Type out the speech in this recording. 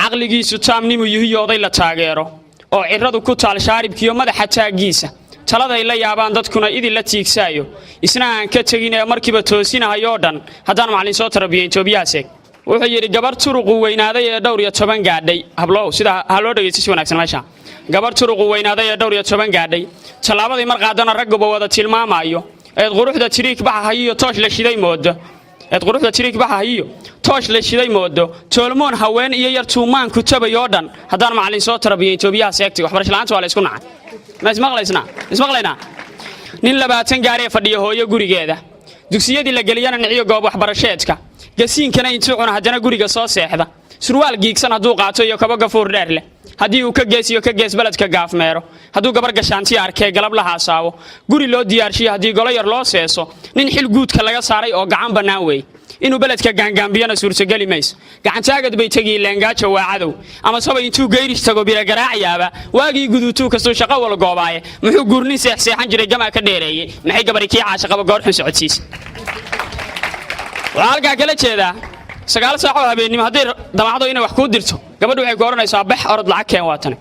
Caqligiisu taamnimu yihiyo oday la taageero oo ciradu ku taal shaaribkiiyo madaxa taaggiisa, taladay la yaabaan dadkuna idin la tiigsaayo, isna aan ka tegin ee markiiba toosinahayoo dhan, haddaan macallin soo tarabiyo Itoobiyahaas eeg. Wuxuu yidhi: gabar turuqu weynaaday ee 15 gaadhay. Hablow, sida ha loo dhegaysto si wanaagsan meesha. Gabar turuqu weynaaday ee 15 gaadhay, tallaabadii mar qaadana ragguba wada tilmaamaayo, eed quruxda tiriig baxahayiyo toosh la shiday moodo, eed quruxda tiriig baxahayiyo toosh la shiday moodo, toolmoon haween iyo yar tuumaanku tabay oo dhan, haddaan macallin soo tarabiyo Itoobiyahaas eegtay. Waxbarasho la'aanta waa la isku nacay. Ma ismaqlaysnaa? Ismaqlaynaa? Nin 20 gaaree fadhiya hooyo gurigeeda, dugsiyadii la geliyana niciyo goob waxbarasheedka, gasiinkana intuu cuna haddana guriga soo seexda, surwaal giigsan hadduu qaato iyo kabo gafuur dheer leh, haddii uu ka gees iyo ka gees beledka gaafmeero, hadduu gabar gashaantiya arkee galab la haasaabo, guri loo diyaarshiyo haddii golo yar loo seeso, nin xil guudka laga saaray oo gacan bannaan weey. Inuu beledka gaangaambiyana suurtogeli mayso, gacantaagad bay tegi leengaajo waa cadow, ama saba intuu geyrish tago biragaraacayaaba waagii guduutuu kastuu shaqo wal goobaaye. Muxuu guurnin seexseexan jiray gamaa ka dheereeyey? Maxay gabari kii caashaqaba goor xun socodsiisa? Waxaa halkaa kala jeedaa, 9 saac oo habeennimo hadday damacdo inay wax kuu dirto, gabadhu waxay ku odhanaysaa: "Bax, orod, lacag keen." Waatane.